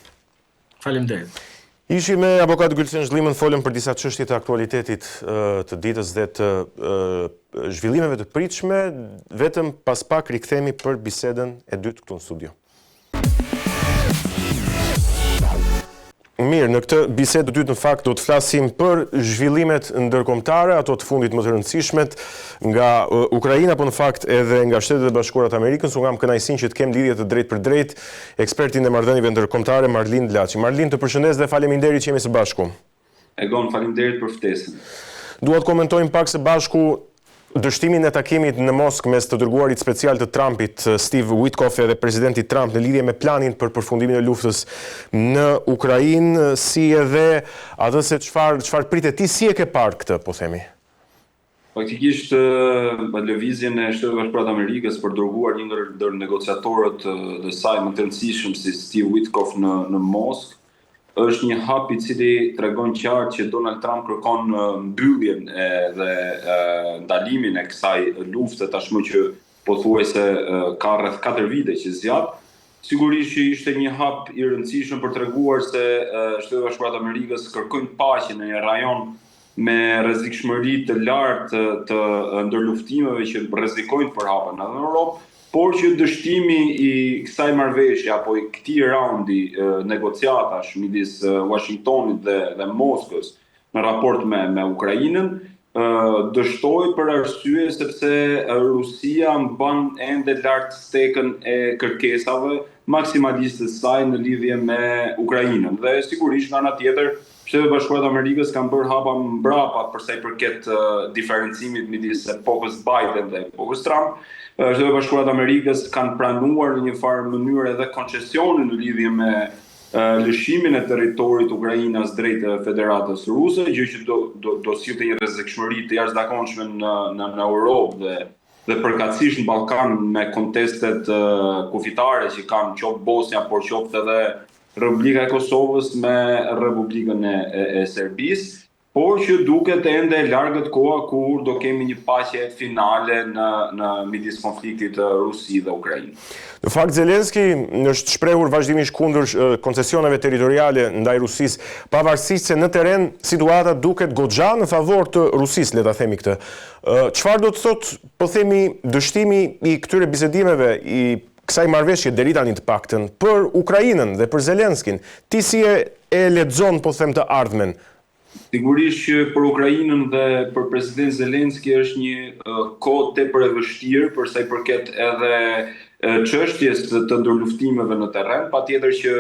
Faleminderit. Ishim me avokat Gylsen Zhllimën, folëm për disa çështje të aktualitetit të ditës dhe të zhvillimeve të pritshme, vetëm pas pak rikthehemi për bisedën e dytë këtu në studio. Mirë, në këtë bisedë të dytë në fakt do të flasim për zhvillimet ndërkombëtare, ato të fundit më të rëndësishmet nga Ukraina, po në fakt edhe nga Shtetet e Bashkuara të Amerikës. Unë kam kënaqësinë që të kem lidhje të drejtpërdrejtë ekspertin e marrëdhënieve ndërkombëtare Marlind Laçi. Marlind, të përshëndes dhe faleminderit që jemi së bashku. Egon, faleminderit për ftesën. Dua të komentojmë pak së bashku dështimin e takimit në Moskë mes të dërguarit special të Trumpit, Steve Witkoff edhe presidentit Trump në lidhje me planin për përfundimin e luftës në Ukrainë, si edhe atë se çfarë çfarë pritet ti si e ke parë këtë, po themi? Faktikisht, lëvizjen e Shteteve të Bashkuara të Amerikës për të dërguar një ndër negociatorët e saj më të rëndësishëm si Steve Witkoff në në Moskë, është një hap i cili tregon qartë që Donald Trump kërkon mbylljen e dhe ndalimin e kësaj lufte tashmë që pothuajse ka rreth 4 vite që zgjat. Sigurisht që ishte një hap i rëndësishëm për treguar se Shtetet e Bashkuara të Amerikës kërkojnë paqe në një rajon me rrezikshmëri të lartë të ndërluftimeve që rrezikojnë të përhapen edhe në Europë, por që dështimi i kësaj marrëveshje apo i këtij raundi negociatash midis Washingtonit dhe dhe Moskës në raport me me Ukrainën, dështoi për arsye sepse Rusia mban ende lart stekën e kërkesave maksimaliste të saj në lidhje me Ukrainën dhe sigurisht nga ana tjetër Shtetet e Bashkuara të Amerikës kanë bërë hapa mbrapa për sa i përket diferencimit midis epokës Biden dhe epokës Trump. Shtetet e Bashkuara të Amerikës kanë pranuar në një farë mënyrë edhe koncesione në lidhje me lëshimin e territorit ukrainas drejt Federatës Ruse, gjë që do do do sillte një rrezikshmëri të jashtëzakonshme në në në Europë dhe dhe përkatësisht në Ballkan me kontestet kufitare që kanë qoftë Bosnja, por qoftë edhe Republika e Kosovës me Republikën e, e, e Serbisë, por që duket ende e largët koha kur do kemi një paqe finale në në midis konfliktit Rusi dhe Ukrainë. Në fakt Zelenski është shprehur vazhdimisht kundër koncesioneve territoriale ndaj Rusisë, pavarësisht se në terren situata duket goxha në favor të Rusisë, le ta themi këtë. Çfarë do të thotë, po themi, dështimi i këtyre bisedimeve, i kësaj marrëveshje deri tani të paktën për Ukrainën dhe për Zelenskin. Ti si e e lexon po them të ardhmen? Sigurisht që për Ukrainën dhe për presidentin Zelenski është një kohë tepër e vështirë për sa i përket edhe çështjes të ndërluftimeve në terren. Patjetër që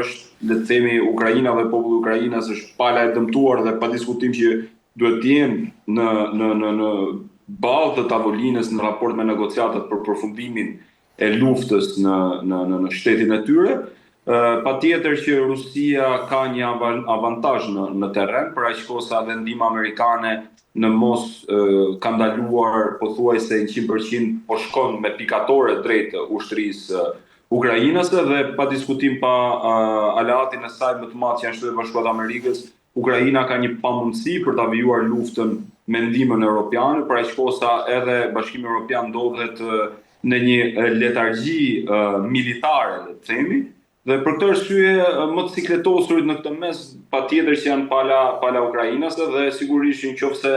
është, le të themi, Ukraina dhe populli ukrainas është pala e dëmtuar dhe padiskutim që duhet të jenë në në në në ballë të tavolinës në raport me negociatat për përfundimin e luftës në në në në shtetin e tyre. Patjetër që Rusia ka një avantazh në në terren, për aq kohë sa edhe ndihma amerikane në mos ka ndaluar pothuajse 100% po shkon me pikatore drejt ushtrisë ukrainase dhe pa diskutim pa aleatin e saj më të madh që janë Shtetet e Bashkuara të Amerikës, Ukraina ka një pamundësi për ta vijuar luftën me ndihmën europiane, për aq kohë sa edhe Bashkimi Europian ndodhet në një letargji militare, le të themi, dhe për këtë arsye më të sikletosurit në këtë mes patjetër që janë pala pala ukrainase dhe sigurisht që nëse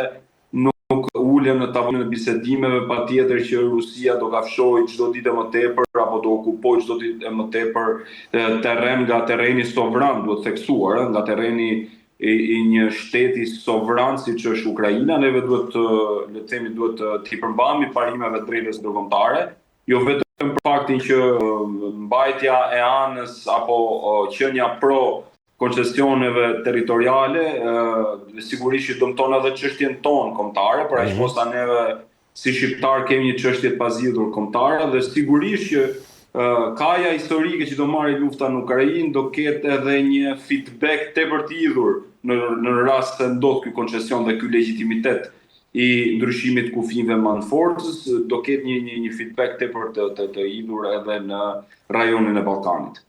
nuk ulen në tavolinën e bisedimeve, patjetër që Rusia do kafshojë çdo ditë e më tepër apo do okupojë çdo ditë e më tepër terren nga terreni sovran, duhet theksuar, nga terreni i, i një shteti sovran siç është Ukraina, neve duhet të, le të themi, duhet të t'i përmbahemi parimeve të drejtës ndërkombëtare, jo vetëm për faktin që mbajtja e anës apo qenia pro koncesioneve territoriale, sigurisht që dëmton edhe çështjen tonë kombëtare, por aq mm -hmm. sa neve si shqiptar kemi një çështje të pazgjidhur kombëtare dhe sigurisht që kaja historike që do marrë lufta në Ukrainë do ketë edhe një feedback tepër të hidhur në në rast se ndodh ky koncesion dhe ky legjitimitet i ndryshimit të kufinjve me anë forcës, do ketë një një një feedback tepër të të të hidhur edhe në rajonin e Ballkanit.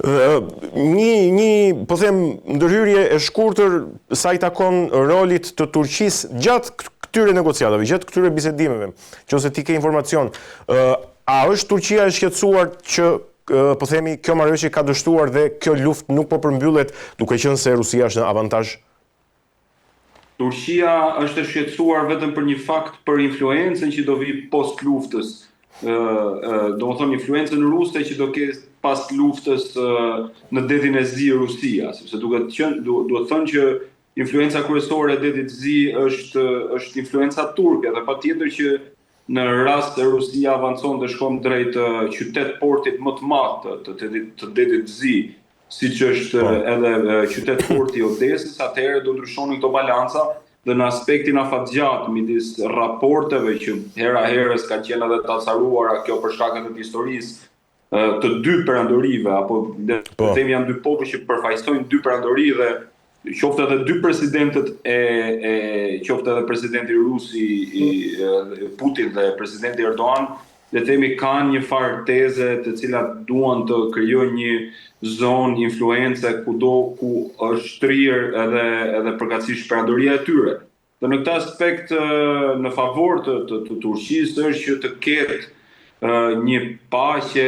Një një po them ndërhyrje e shkurtër sa i takon rolit të Turqisë gjatë këtyre negociatave, gjatë këtyre bisedimeve, nëse ti ke informacion, a është Turqia e shqetësuar që po themi kjo marrëveshje ka dështuar dhe kjo luftë nuk po përmbyllet duke qenë se Rusia është në avantazh? Turqia është e shqetësuar vetëm për një fakt për influencën që do vijë post luftës, domethënë influencën ruse që do ketë pas luftës në Detin e Zi Rusia, sepse duhet qenë duhet thënë që influenca kryesore e Detit të Zi është është influenca turke dhe patjetër që në rast se Rusia avancon dhe shkon drejt qytet portit më të madh të të, të, të Detit të Zi, siç është po. edhe qytet porti i Odesës, atëherë do ndryshonin këto balanca dhe në aspektin afatgjatë midis raporteve që hera herës kanë qenë edhe të acaruara kjo për shkak edhe të historisë të dy perandorive apo le të po. themi janë dy popuj që përfaqësojnë dy perandori dhe qoftë edhe dy presidentët e e qoftë edhe presidenti rus i, i Putin dhe presidenti Erdogan le të themi kanë një farë teze të cilat duan të krijojnë një zonë influence kudo ku është shtrirë edhe edhe përkatësisht perandoria e tyre. Dhe në këtë aspekt në favor të të, të Turqisë është që të ketë një paqe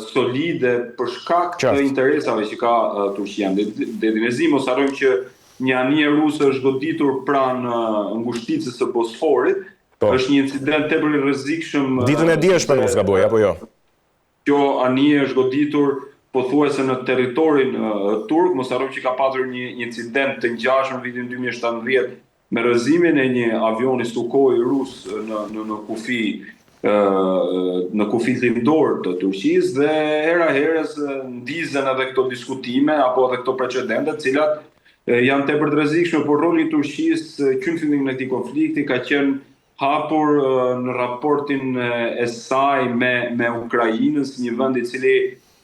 solide për shkak të interesave që ka Turqia në Detin e Zi. Mos harrojmë që një anije ruse është goditur pranë ngushticës së Bosforit, Po. Është një incident tepër i rrezikshëm. Ditën e djeshme, mos gaboj, apo jo? Kjo anije është goditur pothuajse në territorin turk, mos harrojmë që ka patur një incident të ngjashëm në vitin 2017 me rrëzimin e një avioni Sukhoi rus në në në kufi në kufi lindor të Turqisë dhe hera herës ndizen edhe këto diskutime apo edhe këto precedente, të cilat janë tepër të rrezikshme, por roli i Turqisë që në fillimin e këtij konflikti ka qenë hapur në raportin e saj me me Ukrainën si një vend i cili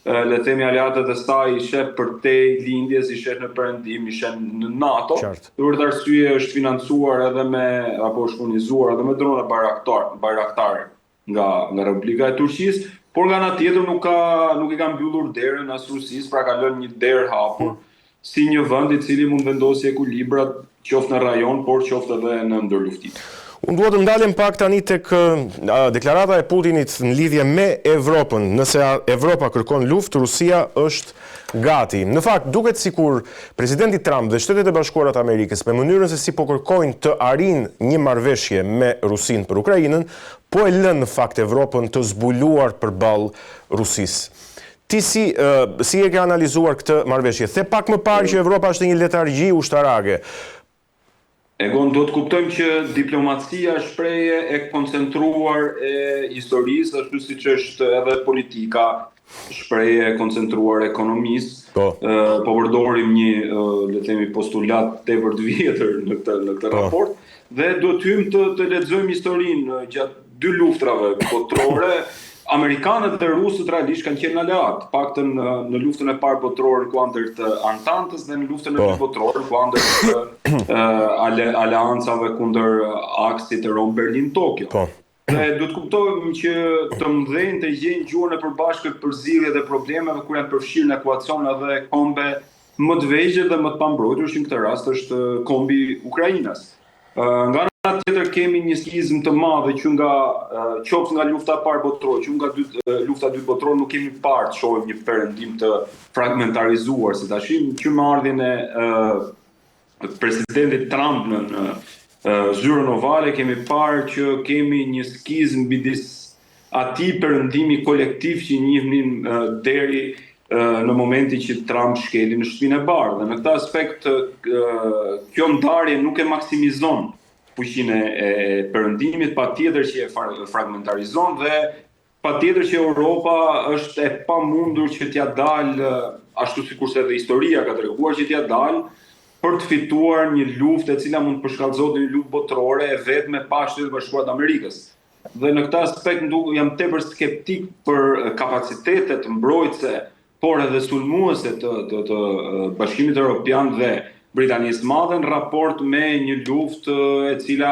le të themi aleatët e saj i sheh përtej lindjes, i sheh në perëndim, i sheh në NATO. Qartë. Për këtë arsye është financuar edhe me apo është furnizuar edhe me drone Bayraktar, Bayraktar nga nga Republika e Turqisë, por nga ana tjetër nuk ka nuk i ka mbyllur derën as Rusisë, pra ka lënë një derë hapur hmm. si një vend i cili mund vendosi ekuilibrat qoftë në rajon, por qoftë edhe në ndërluftim. Unë dua të ndalem pak tani tek deklarata e Putinit në lidhje me Evropën. Nëse Evropa kërkon luftë, Rusia është gati. Në fakt, duket sikur presidenti Trump dhe Shtetet e Bashkuara të Amerikës me mënyrën se si po kërkojnë të arrijnë një marrëveshje me Rusinë për Ukrainën, po e lënë në fakt Evropën të zbuluar përballë Rusisë. Ti si si e ke analizuar këtë marrëveshje? The pak më parë që Evropa është në një letargji ushtarake. Egon, duhet të kuptojmë që diplomacia është shprehje e koncentruar e historisë, ashtu siç është edhe politika shprehje e koncentruar e ekonomisë. Po. Po përdorim një, le të themi, postulat tepër të vjetër në këtë në këtë po. raport. Dhe duhet të hyjmë të, të lexojmë historinë gjatë dy luftrave botërore, amerikanët dhe rusët realisht kanë qenë aleatë, të paktën në luftën e parë botërore në kuadër të Antantës dhe në luftën e po. dytë botërore në kuadër të ale, aleancave kundër aksit Rom Berlin Tokyo. Po. Dhe duhet të kuptojmë që të mëdhenjtë e gjejnë gjuhën e përbashkët për zgjidhjet e problemeve kur janë përfshirë në ekuacion edhe kombe më të vegjël dhe më të pambrojtur, që në këtë rast është kombi ukrainas. Nga ana tjetër kemi një skizmë të madhe që nga qoftë nga lufta e parë botërore, që nga dy, lufta e dytë botërore nuk kemi parë të shohim një perëndim të fragmentarizuar si tash, që me ardhjen e presidentit Trump në në zyrën ovale kemi parë që kemi një skizmë midis atij perëndimi kolektiv që njihnim deri në momentin që Trump shkeli në Shtëpinë e Bardhë. Dhe në këtë aspekt kjo ndarje nuk e maksimizon fuqinë e Perëndimit, patjetër që e fragmentarizon dhe patjetër që Europa është e pamundur që t'ia dalë, ashtu sikurse edhe historia ka treguar që t'ia dalë për të fituar një luftë e cila mund të përshkallëzohet në një luftë botërore e vetme pa Shtetet e Bashkuara të Amerikës. Dhe në këtë aspekt nduk jam tepër skeptik për kapacitetet mbrojtëse, por edhe sulmuese të të të Bashkimit Evropian dhe Britanisë së Madhe në raport me një luftë e cila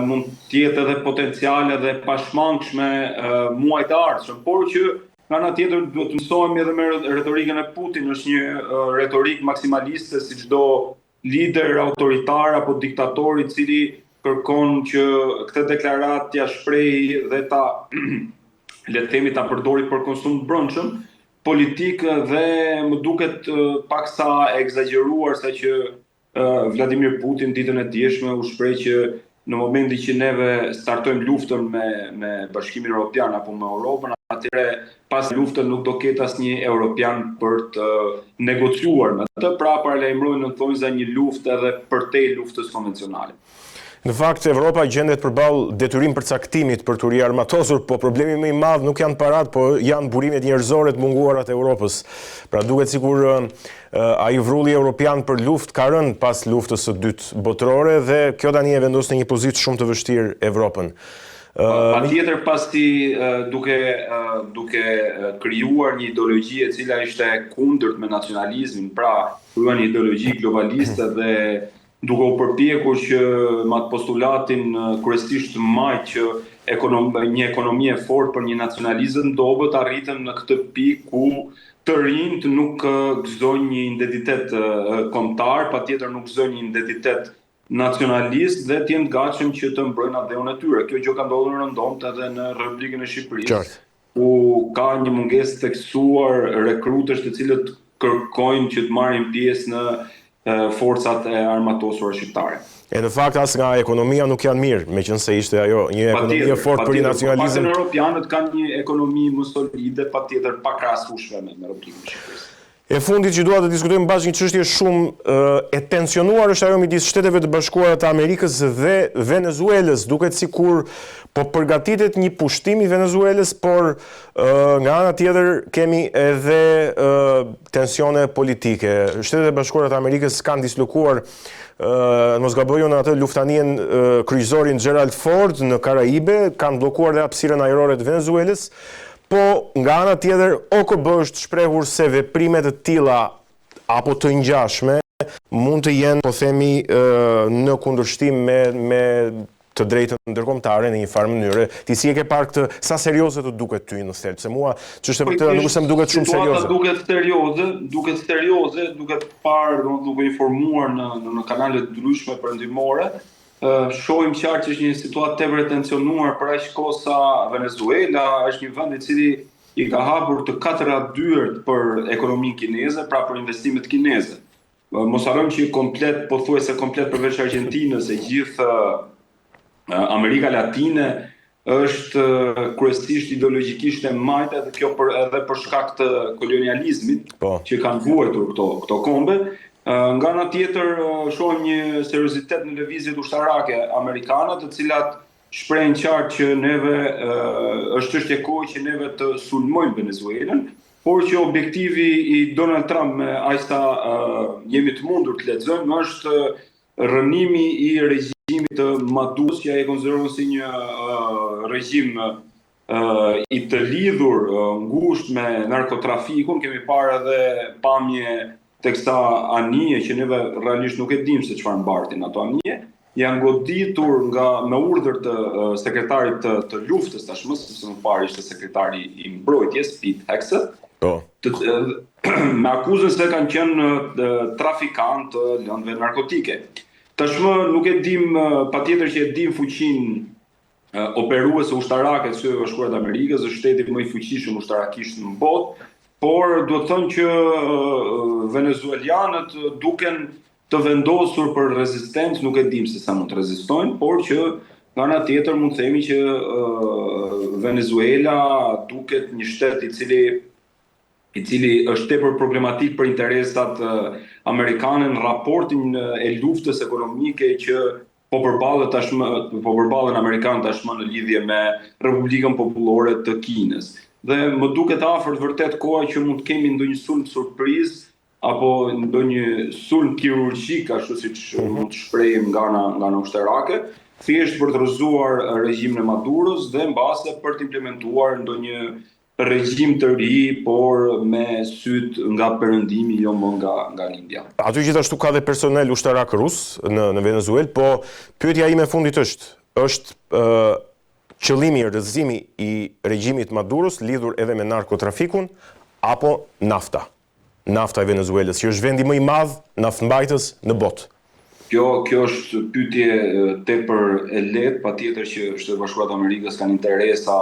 mund të jetë edhe potenciale dhe pashmangshme muajt e ardhshëm, por që nga ana tjetër duhet të mësohemi edhe me retorikën e Putin, është një retorikë maksimaliste si çdo lider autoritar apo diktator i cili kërkon që këtë deklaratë t'ia shprehë dhe ta le të themi ta përdori për konsum të brendshëm politik dhe më duket paksa e ekzagjeruar sa që Vladimir Putin ditën e djeshme u shpreh që në momentin që neve startojmë luftën me me Bashkimin Evropian apo me Europën, atëherë pas luftës nuk do ketë asnjë europian për të negociuar me të, pra paralajmëroi në thonjza një luftë edhe përtej luftës konvencionale. Në fakt, Evropa gjendet përballë detyrim përcaktimit për t'u riarmatosur, po problemi më i madh nuk janë paratë, po janë burimet njerëzore të munguara të Evropës. Pra duket sikur ai vrulli europian për luftë ka rënë pas luftës së dytë botërore dhe kjo tani e vendos në një pozitë shumë të vështirë Evropën. Patjetër pasi duke duke krijuar një ideologji e cila ishte e kundërt me nacionalizmin, pra krijuar një ideologji globaliste dhe duke u përpjekur që me atë postulatin kryesisht të majtë që ekonom, një ekonomi e fortë për një nacionalizëm të dobët arritën në këtë pikë ku të rinjtë nuk gëzojnë një identitet kombëtar, patjetër nuk gëzojnë një identitet nacionalist dhe të jenë të gatshëm që të mbrojnë atdheun e tyre. Kjo gjë ka ndodhur rëndomtë edhe në Republikën e Shqipërisë. Qartë. Ku ka një mungesë të theksuar rekrutësh të cilët kërkojnë që të marrin pjesë në forcat e armatosura shqiptare. E në fakt as nga ekonomia nuk janë mirë, meqenëse ishte ajo një ekonomi e fortë për një nacionalizëm. Patjetër, europianët kanë një ekonomi më solide, patjetër pakrahasueshme me Republikën e Shqipërisë. E fundit që dua të diskutojmë bashkë një çështje shumë e tensionuar është ajo midis Shteteve të Bashkuara të Amerikës dhe Venezuelës. Duket sikur po përgatitet një pushtim i Venezuelës, por nga ana tjetër kemi edhe tensione politike. Shtetet e Bashkuara të Amerikës kanë dislokuar në mos gaboj unë atë luftanijen kryqëzorin Gerald Ford në Karaibe, kanë bllokuar dhe hapësirën ajrore të Venezuelës. Po, nga ana tjetër, OKB është shprehur se veprime të tilla apo të ngjashme mund të jenë, po themi, në kundërshtim me me të drejtën ndërkombëtare në një farë mënyre. Ti si e ke parë këtë, sa serioze të duket ty në thelb? Se mua çështja për këtë nuk është se më duket shumë serioze. Situata duket serioze, duket serioze, duke parë, domethënë duke informuar në në, në kanale të ndryshme perëndimore, Shohim qartë që është një situatë tepër e tensionuar për aq kohë sa Venezuela është një vend i cili i ka hapur të katra dyert për ekonominë kineze, pra për investimet kineze. Mos harrojmë që komplet, pothuajse komplet përveç Argjentinës, e gjithë Amerika Latine është kryesisht ideologjikisht e majtë edhe kjo për edhe për shkak të kolonializmit po. që kanë vuajtur këto këto kombe. Nga ana tjetër shohim një seriozitet në lëvizjet ushtarake amerikane, të cilat shprehen qartë që neve është çështje kohe që neve të sulmojmë Venezuelën, por që objektivi i Donald Trump me aq sa jemi të mundur të lexojmë është Rrënimi i regjimit të Maduros, që ai e konsideron si një regjim i të lidhur ngushtë me narkotrafikun, kemi parë edhe pamje teksa anije që neve realisht nuk e dimë se çfarë mbartin ato anije, janë goditur nga me urdhër të sekretarit të, të luftës tashmë, sepse më parë ishte sekretari i mbrojtjes Pete Hegseth. Po. Të, me akuzën se kanë qenë trafikantë të lëndëve narkotike. Tashmë nuk e dim, patjetër që e dim fuqinë operuese ushtarake të Shteteve të Bashkuara të Amerikës, është shteti më i fuqishëm ushtarakisht në botë, por duhet thënë që venezuelianët duken të vendosur për rezistencë, nuk e dim se sa mund të rezistojnë, por që nga ana tjetër mund të themi që Venezuela duket një shtet i cili. I cili është tepër problematik për interesat amerikane në raportin e luftës ekonomike që po përballet tashmë po përballen amerikanët tashmë në lidhje me Republikën Popullore të Kinës. Dhe më duket afërt vërtet koha që mund të kemi ndonjë sulm surprizë apo ndonjë sulm kirurgjik, ashtu siç mhm. mund të shprehim nga ana nga ana ushtarake, thjesht për të rrëzuar regjimin e Maduros dhe mbase për të implementuar ndonjë regjim të ri, por me sytë nga perëndimi, jo më nga nga lindja. Aty gjithashtu ka dhe personel ushtarak rus në në Venezuelë, po pyetja ime e fundit është, është ë qëllimi rrëzimi i regjimit Maduros lidhur edhe me narkotrafikun apo nafta? Nafta e Venezuelës, që është vendi më i madh naftëmbajtës në botë. Kjo kjo është pyetje tepër e lehtë, patjetër që Shtetet e Bashkuara të Amerikës kanë interesa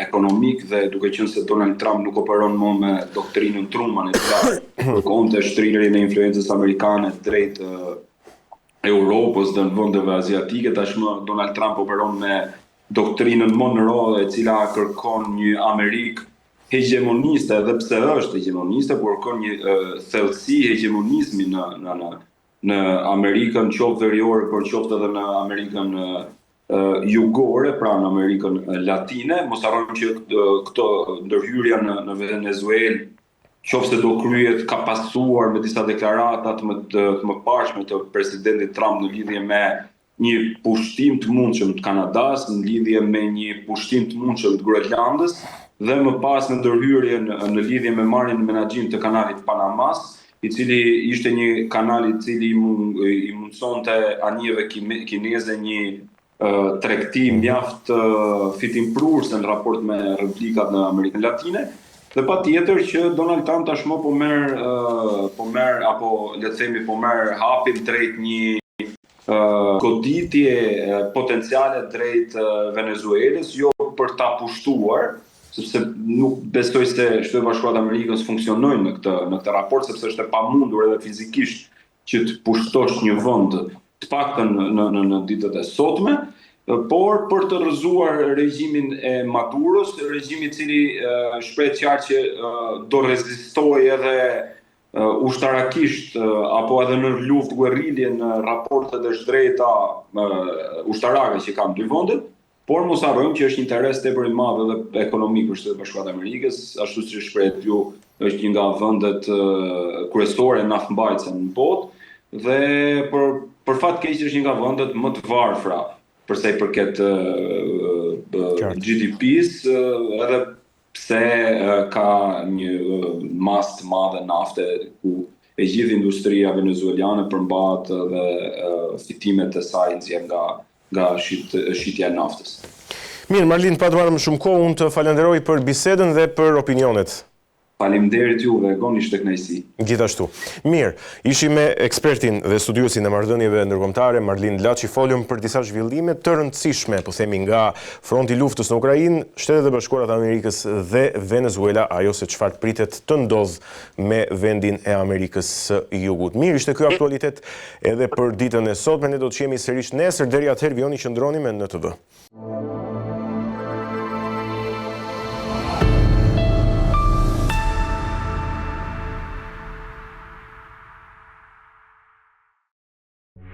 ekonomikë dhe duke qenë se Donald Trump nuk operon më me doktrinën Truman e cila kërkonte shtrirjen e influencës amerikane drejt Europës dhe vendeve aziatike, tashmë Donald Trump operon me doktrinën Monroe e cila kërkon një Amerikë hegjemoniste edhe pse është hegjemoniste, por kërkon një thellësi hegjemonizmi në në në në Amerikën qoftë veriore, por qoftë edhe në Amerikën jugore, pra në Amerikën Latine. Mos harrojmë që këto ndërhyrja në në Venezuelë qoftë se do kryhet ka pasuar me disa deklarata të më të, të mëparshme të presidentit Trump në lidhje me një pushtim të mundshëm të Kanadas, në lidhje me një pushtim të mundshëm të Groenlandës dhe më pas në ndërhyrjen në lidhje me marrjen në menaxhim të kanalit të Panamas, i cili ishte një kanal i cili i mundësonte anijeve kineze një tregti mhm. mjaft fitimprurëse në raport me republikat në Amerikën Latine. Dhe patjetër që Donald Trump tashmë po merr po merr apo le të themi po merr hapin drejt një goditje potenciale drejt Venezuelës, jo për ta pushtuar, sepse nuk besoj se Shtetet e Bashkuara të Amerikës funksionojnë në këtë në këtë raport sepse është e pamundur edhe fizikisht që të pushtosh një vend, të paktën në në në ditët e sotme, por për të rrëzuar regjimin e Maduros, regjim i cili shprehet qartë që do rezistojë edhe ushtarakisht apo edhe në luftë guerrilje në raportet e zhdrejta ushtarake që kanë dy vendet, por mos harrojmë që është interes tepër i madh edhe ekonomik për Shtetet e Bashkuara të Amerikës, ashtu siç shprehët ju, është një nga vendet kryesore naftëmbajtëse në botë dhe për për fat keq është një nga vendet më të varfra për sa i përket GDP-s, edhe pse ka një masë të madhe nafte ku e gjithë industria venezueliane përmbahet dhe fitimet e saj nxjerr nga nga shit, shitja e naftës. Mirë, Marlin, pa të marrë më shumë kohë, unë të falenderoj për bisedën dhe për opinionet. Faleminderit juve, Egon, ishte kënaqësi. Gjithashtu. Mirë, ishim me ekspertin dhe studiuesin e marrëdhënieve ndërkombëtare, Marlin Laçi, folëm për disa zhvillime të rëndësishme, po themi nga fronti i luftës në Ukrainë, Shtetet e Bashkuara të Amerikës dhe Venezuela, ajo se çfarë pritet të ndodhë me vendin e Amerikës së Jugut. Mirë, ishte ky aktualitet edhe për ditën e sotme, ne do të shihemi sërish nesër, deri atëherë vijoni qëndroni me NTV.